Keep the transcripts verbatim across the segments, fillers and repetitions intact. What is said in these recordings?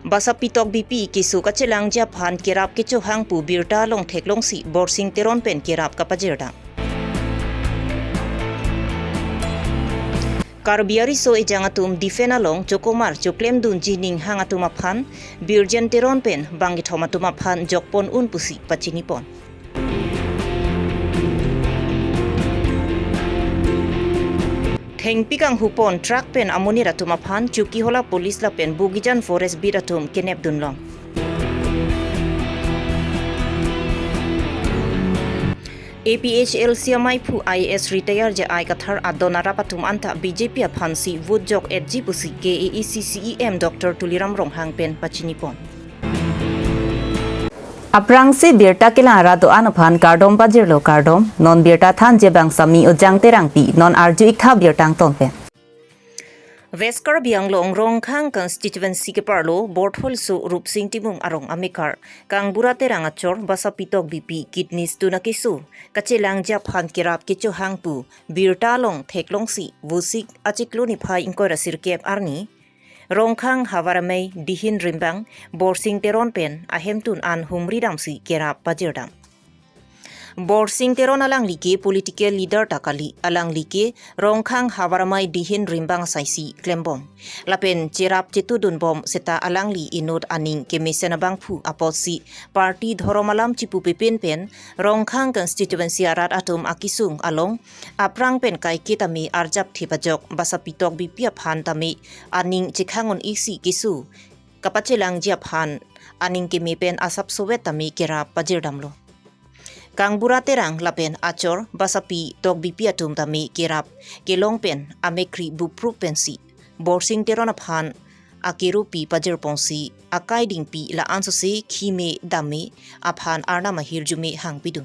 Basapi Tokbipi keso kachelangji aphan kerap kechohang pu birta along theklongsi Borsing Teron pen kerap kapajirdam. Karbi ariso ejang atum defence along chokomar choklemdunji ninghang atum aphan Birjen Teron pen bangkethom atum aphan jokpon un pusi pachinipon. Thengpi kanghupon truck pen amonit atum aphan Chokihola police lapen Bogijan forest beat atum kenepdunlong. A P H L C amaiphu I A S retire J I Kathar adon arap atum anta B J P aphansi vote jok-etji pusi K A A C C E M Doctor Tuliram Ronghang pen pachinipon. Aphrangsi birta kelang arat do-an aphan kardom pajirlo, kardom. Non birta thanji abang Sami Ojang Terangpi, non arju-ik tha birta angton pen. West Karbi Anglong Rongkhang constituency keparlo Borthol so Rupsing Timung arong amekar Kangbura Terang achor Basapi Tokbipi kidney stone akeso kachelangji aphan kerap kechohang pu birta along theklongsi Vosik achiklo niphai ingkoi ra sirkep arni Rongkhang Havar Amei Dihin Rimbang Borsing Teron pen ahemtun an humri damsi kerap pajirdam. Borsing Teron alangli ke political leader ta kali, alangli ke Rongkhang Havar Amei Dihin Rimbang asaisi klembom. Lapen cherap chetudunbom seta alangli inut aning kemesen abangphu apotsi party dhorom alam chipupe pen pen Rongkhang constituency arat atum akesung along aphrang pen kaiketa me arjap thip ajok Basapi Tokbipi aphan tame aning chekhang un-iksi keso kapachelangji aphan aning keme pen asapsovet tame kerap pajirdamlo. Kangbura Terang lapen achor Basapi Tokbipi atum tame kerap kelong pen amekkri buprup pensi Borsing Teron aphan akeropi pajirponsi akai dingpi la-an sose khime dame aphan arnam ahirjume hangpidun.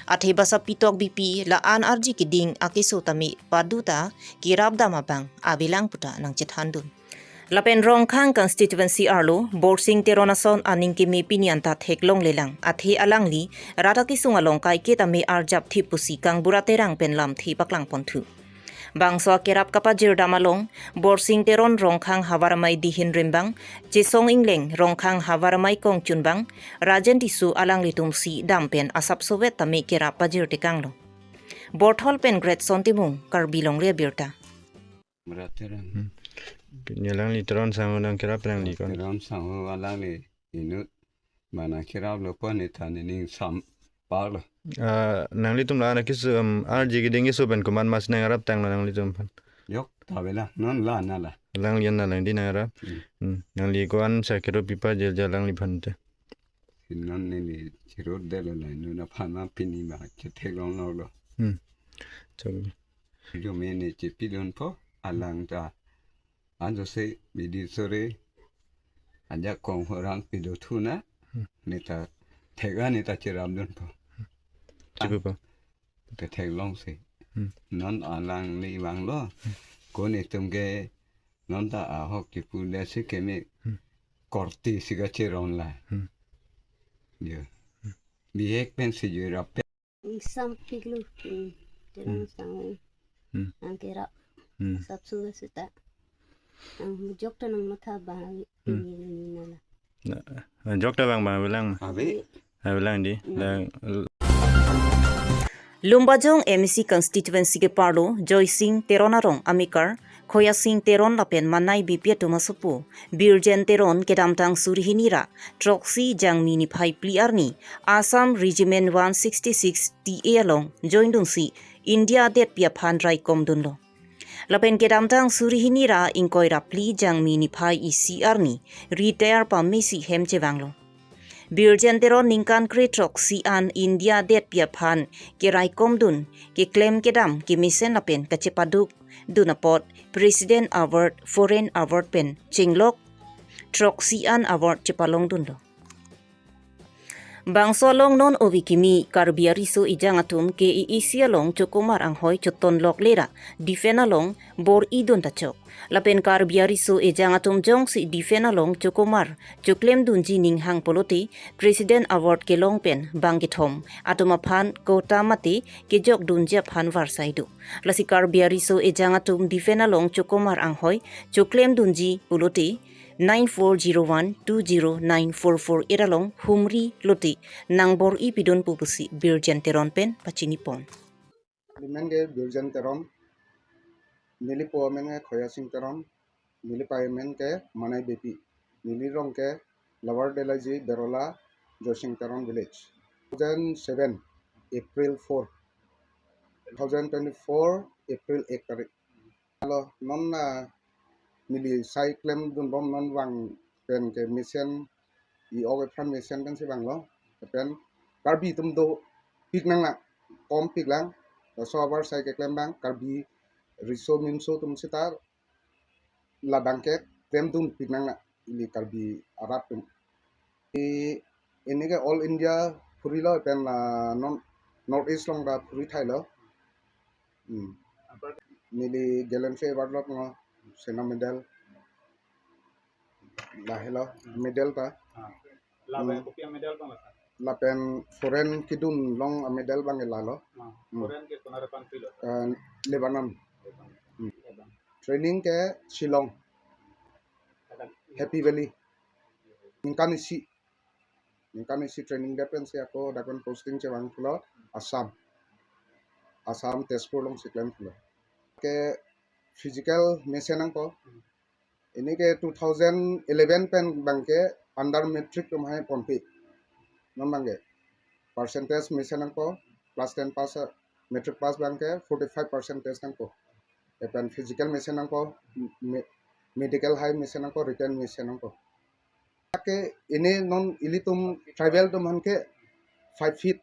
Athe Basapi Tokbipi la-an arji keding akeso tame paduta kerap dam abang avelang puta nangchethandun. Lapen Rongkhang constituency arlo Borsing Teron ason aning keme pini anta theklonglelang, athe alangli rat akesung along kaiketa me arjap thip pusi Kangbura Terang pen lamthe paklangponthu. Bangso akerap kapajirdam along Borsing Teron Rongkhang Havar Amei Dihin Rimbang, Chesong Ingleng Rongkhang Havar Amei Kongchunbang, Rajen Tisso alanglitumsi dam pen asapsovet tame kerap pajirtekanglo. Borthol pen Greatson Timung, Karbi Longri Abirta. Mera Teron. Hmm. Pini alangli Teron sangho nangkerap alangli kon. Teron sangho alangli inut mana keraplo pon ne than ning sam parlo. Ah, nanglitum la anak keso, um, arji keding keso pen komat mas nangarap tanglo nanglitum aphan. Jok ta avelang, non la nala. Alangli an alangli nangarap. Hmm. Hmm. Nangli ko-an sa keropi pajirji alangliphan te. Si non neli chirot delo la inut aphan ma pini ma chetheklongloklo. Hmm. Chok. Jo me ne chepidunpo alang ta. Anjo se bidi sore ajak kong horang pido thuna. Hmm. Ne ta thek-an ne ta cherapdunpo. Chepipo. Te theklongsi. Hmm. Non alangli vanglo. Hmm. Ko netum ke non ta ahok kipu le si keme Hmm. korti si kacheron la. Hmm. Yo. Hmm. Bihek pensi jo rap Ingsam piklu, hmm, Teron Hmm. sang, Hmm. angkerap, Hmm. sapsu seta. Ang jok ta nangmatha bang, Hmm. ini, ini nala. Na, jok ta bang bang avelang. Ave. Avelang di. Hmm. Lang. Lumbajong M A C constituency keparlo Joysing Teron arong amekar Khoyasing Teron lapen Manai Beypi atum asopo Birjen Teron kedamtang suri hini ra throksi Jangmi niphai phli arni Assam Regiment one sixty-six T A along joindunsi India adetpi aphan raikomdunlo. Lapen kedamtang suri hini ra ingkoi ra phli Jangmi niphai isi arni retire pamesi hem chevanglo. Birjen Teron ningkan kre throksi an India adetpi aphan keraikomdun, keklem kedam kemesen lapen kachepadukdun apot President Award, Foreign Award pen chenglok throksi an award chepalongdunlo. Bangso along non ove kimi Karbi ariso ejang atum K A A C along chokomar anghoi chotonlok lera defence along bor-idun ta chok. Lapen Karbi ariso ejang atum jongsi defence along chokomar choklemdunji ninghang pulote President Award kelong pen bangkethom atum aphan quota mate kejokdunji aphan varsai do. Lasi Karbi ariso ejang atum defence along chokomar anghoi choklemdunji pulote nine four zero one two zero nine four four eight along humri lote nangbor-i pidun pu pusi Birjan Teron pen pachini pon. Neli men ke Birjan Teron, neli po amen ke Khoya Sing Teron, neli pei amen ke Manai Beypi, neli rong ke Lower Delaji Berola, Joysing Teron village. Two thousand seven April four, two thousand twenty-four April ek tarik. Lo, non, ah, neli sai klemdunbom non vang pen ke mesen, i-ok ephan mesen pensi vanglo. Pen Karbi atum dopik nang na, kompik lang. Laso abar sai keklem abang Karbi riso mimso atum seta labang ke klemdunpik nang na, ili Karbi arat atum. I, ini ke All India phurilo pen, ah, non North East along ta phuri thailo. Hmm. Neli Gallantry Award lo, ngo Sena Medal. Lahelo medal ta. Ah. Lapen Hmm. kopi a-medal abang la, sir? Lapen foreign kedun along a-medal abang ke lalo. Ah, Hmm. foreign ke konat aphan pilo, sir? Eh, Lebanon. Lebanon. Hmm. Lebanon. Training ke Shillong. Kadang Happy Valley. Ningkan isi. Ningkan isi training det pensi ako dak pen posting chevanglo Assam. Assam Tezpur alongsi klemlo. Ke physical mesen nangpo. Ini ke two thousand eleven pen abang ke under matric atum hai ponpe. Non abang ke percentage mesen nangpo, class ten pass, matric pass abang ke forty-five percentage nangpo. Lapen physical mesen nangpo, me-, medical hai mesen nangpo, written mesen nangpo. Ke ini non ilitum tribal atum aphan ke five feet,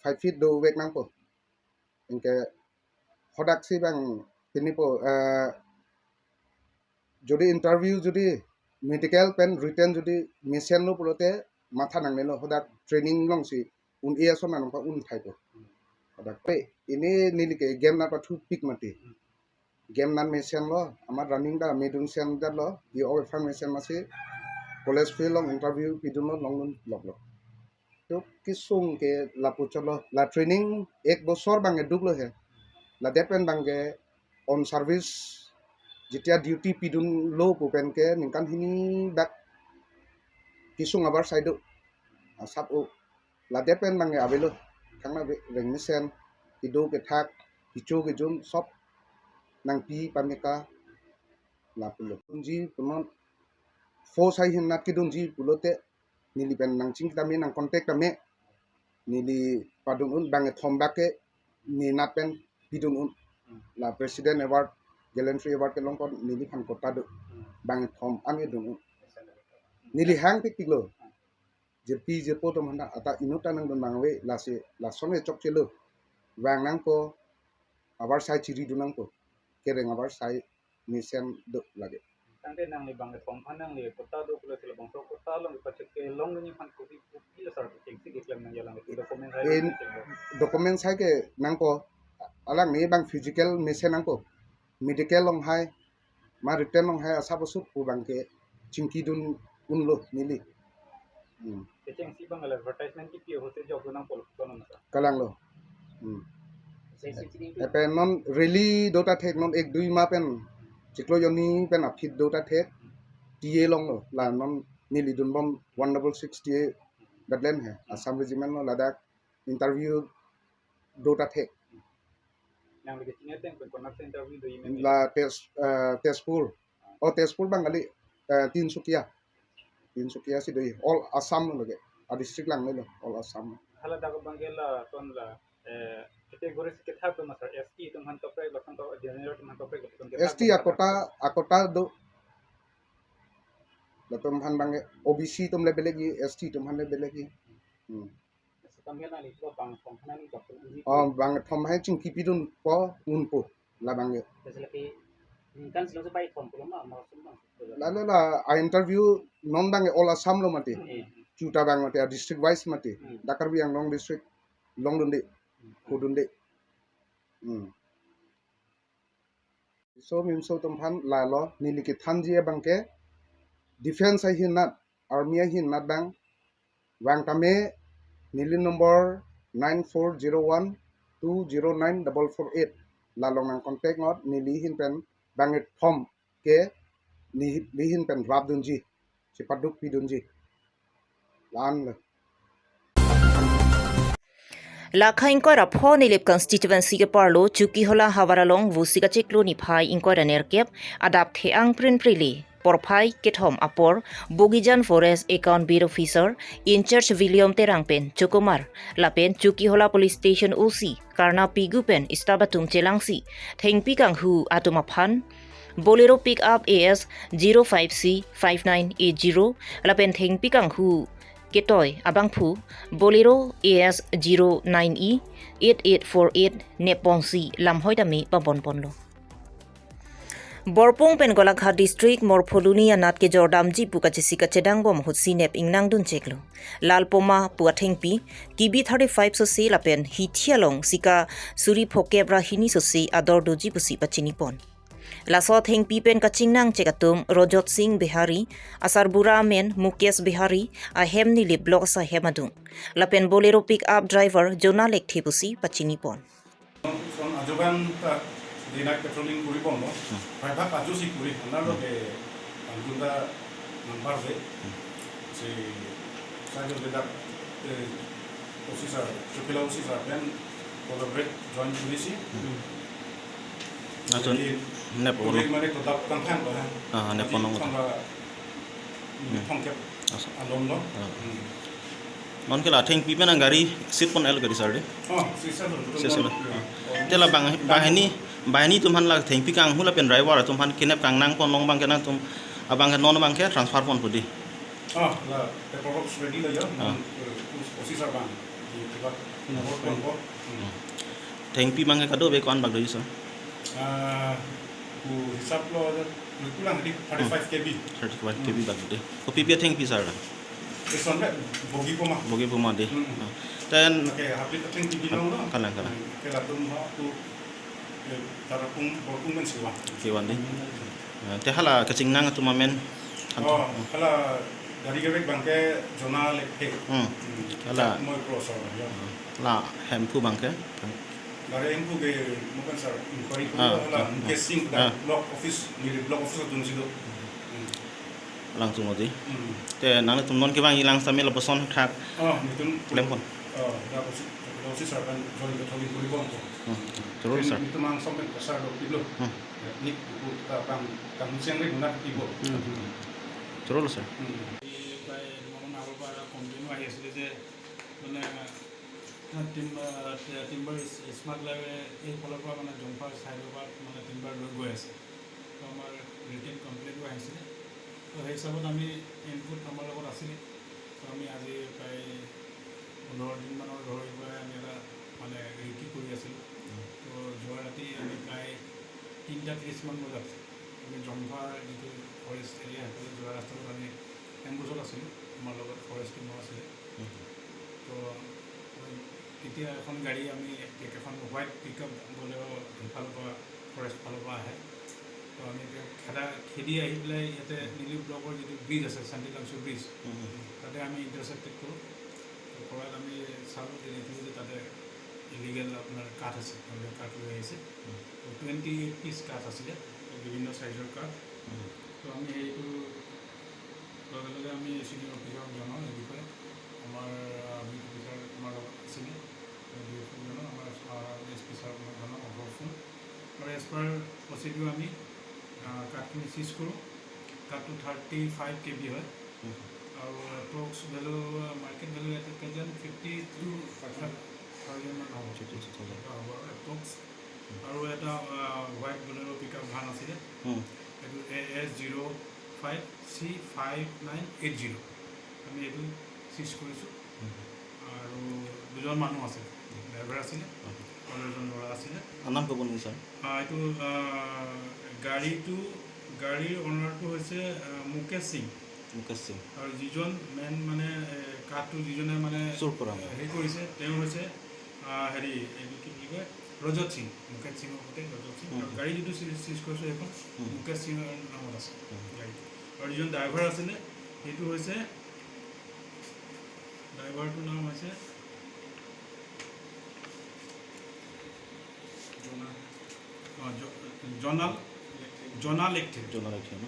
five feet dovek nangpo. Anke hadaksi abang pini po, eh, jodi interview jodi medical pen written jodi mesenlo pulote matha nangnelo, hadak training alongsi un-e ason anong pa un thaipo. Hadak pe ini neli ke game nat pathupik mati. Game nat mesenlo, amat running ta medun sen jatlo, i-ok ephan mesen masi college field along interview pidunlo, longdun loklo. To kesung ke lapu chotlo, la training ek bosor abang ke duklo he. Ladet pen abang ke on service, jetia duty pidunlo pu pen ke ningkan hini dak kesung abar sai do. Asap o. Ladet pen abang ke avelo. Thangna ve-, reng mesen, kedo kethak, kecho kejun, sob nangpi pameka. Lapulo. Dunji punon, force hai hin nat kedunji pulote, neli pen nangching tame, nang contact tame, neli padun un, bang kethom bak ke ne nat pen pidun un. Hmm. La President Award, Gallantry Award kelong kon neliphan quota do. Hmm. Bang kethom an kedun un. Neli hang pikpiklo. Jirpi jirpo atum aphan ta, ata inut ta nangdun abang ave, lasi lason ke chokchelo. Vang nangpo, abar sai chiridun nangpo. Kereng abar sai mesen do lake. Tangte nangli bang kethom aphan nangli quota do pulo, sila bangso quota along pachek kelongdunji aphan kopi kopi la sar kechengsi keklem nangji alang ke document hai In kecheng do. Document sai ke nangpo, alangli bang physical mesen nangpo. Medical along hai, ma written along hai asap asut pu abang ke chingkidun unlo neli. Hmm. Kechengsi abang la advertisement kipi ahut si job nangpo lo, kono masa? Kalanglo. Hmm. Kechengsi chini tu. Lapen non rally do ta thek, non ek dui ma pen chiklo jonni pen aphi do ta thek. T A longlo, la non neli dunbom one double six T A battalion he, Assam Regiment lo, ladak interview do ta thek. Nangli kechini ateng pen konatsi interview do, email? La Tez-, eh, Tezpur. Oh, Tezpur abang kali, eh, Tinsukia. Tinsukia si do, all Assam lo ke. A district lang lo, all Assam. Hala dak abang ke lason la, eh, category si kethak do masa, S T atum aphan kaprek, lason to general atum aphan kaprek, lason kethak S T do masa. Akota, akota do. Latum aphan abang ke O B C atum le belek ji, S T atum aphan le belek ji. Hmm. Sekamhel nangli ko bang kethom aphan nangli job pon unji. Oh, bang kethom hai chingkipidunpo, unpo, labang ke. Terus lagi, ningkan silong sepai kethom pulo ma, ma sum bang. La, la, la, a interview non abang ke all Assam lo mati. Hmm. Chuta abang mati, a district wise mati. Hmm. Dak Karbi Anglong district, longdunde, Hmm. kudunde. Hmm. So, mimso atum aphan lalo, neli kethanji abang ke, defense ahin nat, army ahin nat abang, vang tame, neli number nine four zero one two zero nine double four eight. La along nang contact ngot, neli ahin pen bang kethom ke ni, nihin pen rapdunji, chepaduk pidunji. La-an lo. Lakha ingkoi ra pho Nilip constituency keparlo Chokihola havar along Vosik achiklo niphai ingkoi ra nerkep adap the-ang prinpri le porphai kethom apor Bogijan Forest Account Beat Officer in-charge William Terang pen chokomar lapen Chokihola Police Station O C Karna Pigu pen staff atum chelangsi thengpi kanghu atum aphan Bolero pickup A S zero five C five nine eight zero lapen thengpi kanghu ketoi abangphu Bolero A S zero nine E eight eight four eight nepponsi lamhoi tame pabonponlo. Borpung pen Golaghat District Morpholoni anat kejordamji pu kachesik kachedangbom ahutsi nep ingnangdun cheklo. Lalpoma pu athengpi, K B thirty-five sosi lapen hithi along sika suri phokep ra hini sosi ador doji pusi pachinipon. Laso athengpi pen kachingnang chek atum Rojot Singh Bihari, asarbura amen Mukesh Bihari, ahem Nilip Block ahem adung. Lapen Bolero pickup driver Jonah Lekthe pusi pachinipon. Son ajoban ta day night patrolling kuri bomlo. Hmm. Prai bhag ajo si kuri, anar lo Hmm. ke angkunda number de. Hmm. Si sajo de dak, eh, officer, Chokihola officer, then collaborate join kuri si. Hmm. Ason Jadi, nep kuri ono. Mane kodap kangkang lo, ha. Ah, nep Jadi, ono. Thangba Hmm. Thongkep Asa. Along lo. Ah. Hmm. Non ke la thengpi pen gari seat pon el gari sar de. Oh, sisa lo. Sisa lo. Oh. Te la bang, banghini, banghini atum aphan la thengpi kanghu lapen driver atum aphan kenep kangnangpon long abang ke nangtum abang ke non abang ke transfer ponpo di. Oh, la paperwork ready lo ya. Ah. Non, eh, officer abang. Di kiba Hmm. report ponpo. Hmm. Hmm. Thengpi abang ke kadokave ko-an bak doji sir? Ah, ku hisap lo, ku lang di thirty-five K B. Thirty-five K B Hmm. bak de. Kopi pi athengpi sir? Ison le, bogi poma. Bogi poma de. Hmm. Ah. Then Okay, habit athengpi binong lo. Kalang, kalang. Hmm, ke latum ho, ku, eh, Tarapung, Borpung men siwa. Siwan de. Hmm. Ah, te hala kachingnang atum amen. Oh, hala gari gari abang ke Jonah Lekthe. Hmm. Hmm. Hala. Moi cross or ya. Ah. La hemphu abang ke? Gari hemphu ke mungkin sir inquiry Ah, ko hala ah, Mukesh Singh ah. Block office, Nilip block office adung si do. Hmm. Langsung odi. Hmm. Te nangtum non kevangji lang setame lapuson thak Oh, netum klempon. Oh, da office, office sir kan join patrolling kuri bompo. Hmm. Jurur sir. Netum ang sompen pasar do pilo. Hmm. Ethnic buku ta pang kang siang le guna pibo. Hmm. Jurur sir. Hmm. এই প্ৰায় দুমাহমান আগৰ পৰা এটা কমপ্লেইনো আহি আছিলে যে মানে, আহ, টিম-, আহ, টি-, টিম্বাৰ ইছ-, স্মাগলাৰে এইফালৰ পৰা মানে জংফাৰ ছাইডৰ পৰা মানে টিম্বাৰ লৈ গৈ আছে। তো আমাৰ ৰিটেন কমপ্লেইনটো আহিছিলে। তো সেই হিচাপত আমি ইনপুট আমাৰ লগত আছিলে। তো আমি আজি প্ৰায় পোন্ধৰ দিনমানৰ ধৰি পেলাই আমি এটা মানে ৰেকি কৰি আছিলোঁ। উম। তো যোৱা ৰাতি আমি প্ৰায় তিনিটা ত্ৰিছমান বজাত আমি জংফাৰ যিটো ফৰেষ্ট এৰিয়া, সেইফালে যোৱা ৰাস্তাটোত আমি এম্বুছত আছিলোঁ। আমাৰ লগত ফৰেষ্ট টিমো আছিলে। উম। তো, তেতিয়া এখন গাড়ী আমি, পিক, এখন হোৱাইট পিক আপ বলেৰ' সেইফালৰ পৰা, ফৰেষ্ট ফালৰ পৰা আহে। তো আমি এতিয়া খেদা, খেদি আহি পেলাই ইয়াতে নিলিপ ব্লকৰ যিটো ব্ৰিজ আছে, শান্তি লাংচু ব্ৰিজ, উম, উম। তাতে আমি ইণ্টাৰচেপ্টেড কৰোঁ। তো কৰাত আমি চালোঁ যে দেখিলোঁ যে তাতে ইলিগেল আপোনাৰ কাঠ আছে, তেওঁলোকে কাঠ লৈ আহিছে। উম। তো টুৱেণ্টি এইট পিচ কাঠ আছিলে, তো বিভিন্ন চাইজৰ কাঠ। উম। তো আমি সেইটো লগে লগে আমি চিনিয়ৰ অফিচাৰক জনাওঁ এই বিষয়ে। আমাৰ, আহ, বিট অফিচাৰ আমাৰ লগত আছিলে, ডি এফ অক জনাওঁ, আমাৰ, আহ, এছ পি ছাৰক মই জনাওঁ অফ ফোন। আৰু এজ পাৰ প্ৰচিডিউৰ আমি, আহ, কাঠখিনি চিজ কৰোঁ। কাঠটো থাৰ্টি ফাইভ কে বি হয়। উম। আৰু এপ্ৰক্স ভেলু, মাৰ্কেট ভেলু এটা কেজিত ফিফটি টু থাউজেণ্ডমান হ'ব। Fifty two thousand. হ'ব আৰু এপ্ৰক্স। উম। আৰু এটা, আহ, white Bolero' pick up van আছিলে। উম। এইটো A S zero' five C five nine eight zero'. আমি এইটো চিজ কৰিছোঁ। উম। আৰু দুজন মানুহ আছে, ড্ৰাইভাৰ আছিলে, উম। আৰু এজন ল'ৰা আছিলে। নাম ক'ব নেকি ছাৰ? আহ, এইটো, আহ, গাড়ীটো, গাড়ীৰ অ'নাৰটো হৈছে, আহ, মুকেশ সিং। মুকেশ সিং। আৰু যিজন মেইন মানে, এ, কাঠটো যিজনে মানে চুৰ কৰা। হেৰি কৰিছে, তেওঁ হৈছে, আহ, হেৰি, এইটো কি বুলি কয়, ৰজত সিং, মুকেশ সিঙৰ পুতেক ৰজত সিং। উম, আৰু উম। গাড়ী যিটো চি-, চিজ কৰিছে সেইখন উম। মুকেশ সিঙৰ নামত আছে উম। গাড়ী। আৰু যিজন ড্ৰাইভাৰ আছিলে সেইটো হৈছে, ড্ৰাইভাৰটোৰ নাম হৈছে জনা-, অ, জ-, জনাল, জনা লেকথে। জনা লেকথে ন?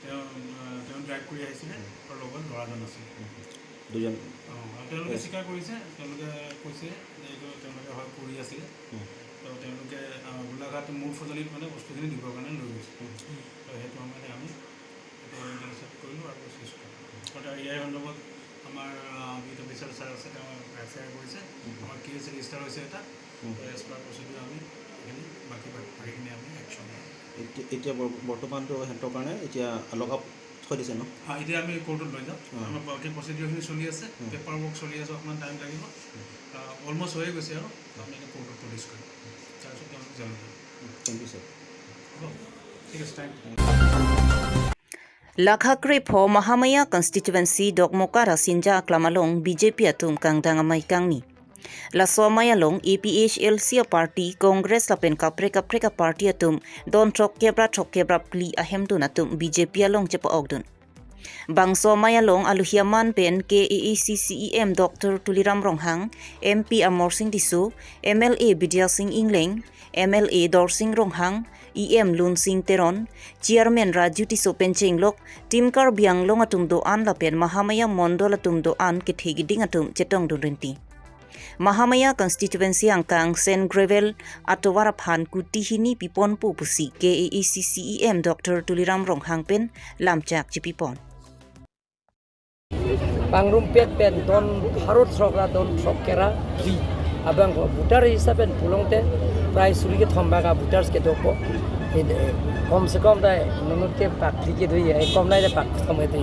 তেওঁ, আহ, তেওঁ ড্ৰাইভ কৰি আহিছিলে আৰু লগত ল'ৰাজন আছিলে। দুজন। অ, আৰু তেওঁলোকে হয়। স্বীকাৰ কৰিছে, তেওঁলোকে কৈছে যে এইটো তেওঁলোকে হয় কৰি আছিলে। উম। তো তেওঁলোকে, আহ, গোলাঘাট মোৰ ফজলিত মানে বস্তুখিনি দিবৰ কাৰণে লৈ গৈছে। উম। তো সেইটো সময়তে আমি এইটো ইণ্টাৰচেপ্ট কৰিলোঁ আৰু চিজ কৰিলোঁ। আৰু ইয়াৰ সন্দৰ্ভত আমাৰ, আহ, বিট অফিচাৰ ছাৰ আছে, তেওঁ এফ আই আৰ কৰিছে। উম। আমাৰ কেছ ৰেজিষ্টাৰ হৈছে এটা। উম। তো এজ পাৰ প্ৰচিডিউৰ আমি এইখিনি বাকী বাকী বাকীখিনি আমি একশ্যন ল'ম। এতিয়া, এতিয়া বৰ-, বৰ্তমানতো সিহঁতৰ কাৰণে এতিয়া লকআপ থৈ দিছে ন? হয়, এতিয়া আমি কোৰ্টত লৈ যাম। অ। আমাৰ বাকী প্ৰচিডিউৰখিনি চলি আছে, উম। পেপাৰ ৱৰ্ক চলি আছে, অকণমান টাইম লাগিব। উম। আহ, অলমষ্ট হৈয়ে গৈছে আৰু। আমি এতিয়া কোৰ্টত প্ৰডিউচ কৰিম। তাৰপিছত তেওঁলোক জেলত যাব। উম, থেংক ইউ, ছাৰ। হ'ব, ঠিক আছে, thank you. Lakha krepho Mahamaya constituency Dokmoka Rasinja aklam along B J P atum kangdang amei kangni. Laso amei along A P H L C aparty, Congress lapen kaprek kaprek aparty atum don throkkep ra throkkep ra phli ahemdun atum B J P along chepa-okdun. Bangso amei along aluhi aman pen K A A C C E M Doctor Tuliram Ronghang, M P Amarsing Tisso, M L A Bidya Sing Engleng, M L A Dorsing Ronghang, E M Lunsing Teron, Chairman Raju Tisso pen chenglok Team Karbi Anglong atum do-an lapen Mahamaya Mondol atum do-an kethe kiding atum chetongdun rinti. Mahamaya constituency angkang sand gravel atovar aphan kuti hini piponpo pusi K A A C C E M Doctor Tuliram Ronghang pen lamchak chipipon. Pangrumpet pen don pharo throk ra don throkkep ra phli abang ko voter hisab pen pulote prai suri kethom bak a voters kedokpo. Ede, kom se kom ta inut ke pak phli kedo ya, kom nai ta pak kethom kedo.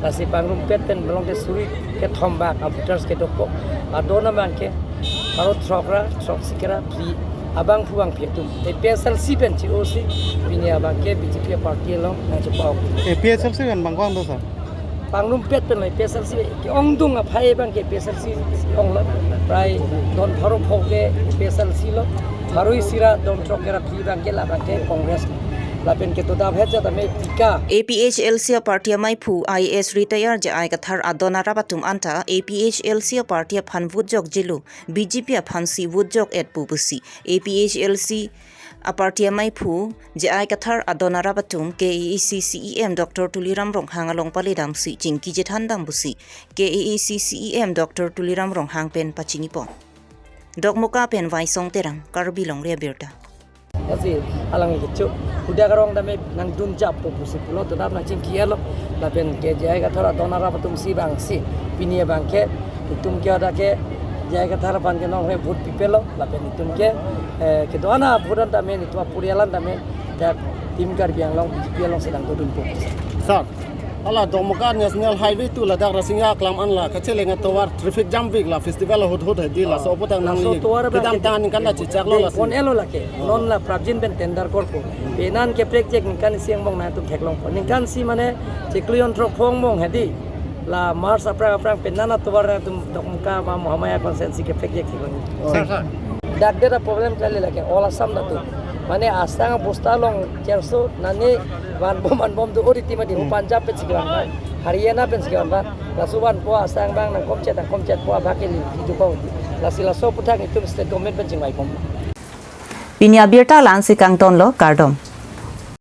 Lasi pangrumpet pen pulote suri kethom bak a voters kedokpo. Adon abang ke pharo throk ra throksi kep ra phli abangphu abangphi atum A P H L C pen chi-o si pini abang ke B J P party along nangchepa-ok. A P H L C pen bang ko-an do, sir? Pangrumpet pen lo A P H L C ke-ongdung aphai abang ke A P H L C onglo. Prai don pharo pho ke A P H L C lo. Pharo isi ra don throkkep ra phli abang ke labang ke Congress. Lapen kedo dap het jat ame tika. A P H L C aparty ameiphu I A S retire J I Kathar adon arap atum anta A P H L C aparty aphan vote jokjelo, B J P aphansi vote jok-etpo pusi A P H L C aparty ameiphu J I Kathar adon arap atum K A A C C E M Doctor Tuliram Ronghang along paledamsi chingki chethan dam pusi K A A C C E M Doctor Tuliram Ronghang pen pachinipon. Dokmoka pen Vaisong Terang, Karbi Longri Abirta. Lasi alang kecho, hudak arong tame nangdun jappo pusi pulo, todap nangchingki-etlo, lapen ke J I Kathar adon arap atum si bangsi pini abang ke itum ke ada ke J I Kathar aphan ke nonghre vote pipelo, lapen itum ke, eh, kedo-an aphuran tame, itum apurialan tame dak Team Karbi Anglong B J P along sedang dodunpo. Sir, hala Dokmoka National Highway two ladak Rasinja aklam an la kacheleng atovar traffic jam vek la festival ahut ahut hedi, laso aphuthak nangli laso tovar abang kedamtang ningkan ta chechaklo, lasi pon-etlo lake. Oh. Non la prapjin pen tender korpo. Penan kaprek jek ningkan isi angbong nangtum theklongpo. Ningkan isi mane chiklo jon throkkep angbong hedi. La March aphrang aphrang penan atovar nangtum Dokmoka ba Mahamaya constituency kaprek jek theklong. Oh. Sir, sir. Dak det a problem kali lake, all Assam natu. Mane asang bosta along cherso nani vanbom vanbom do ori tima di, hmm, Punjab pensi kevan ba, Haryana pensi kevan ba. Laso vanpo asang abang nangkomchet nangkomchetpo abang ke neli video ko. Lasi laso aphuthak itum state government pen chingvaipon. Pini abirta la-ansi kangtonlo, kardom.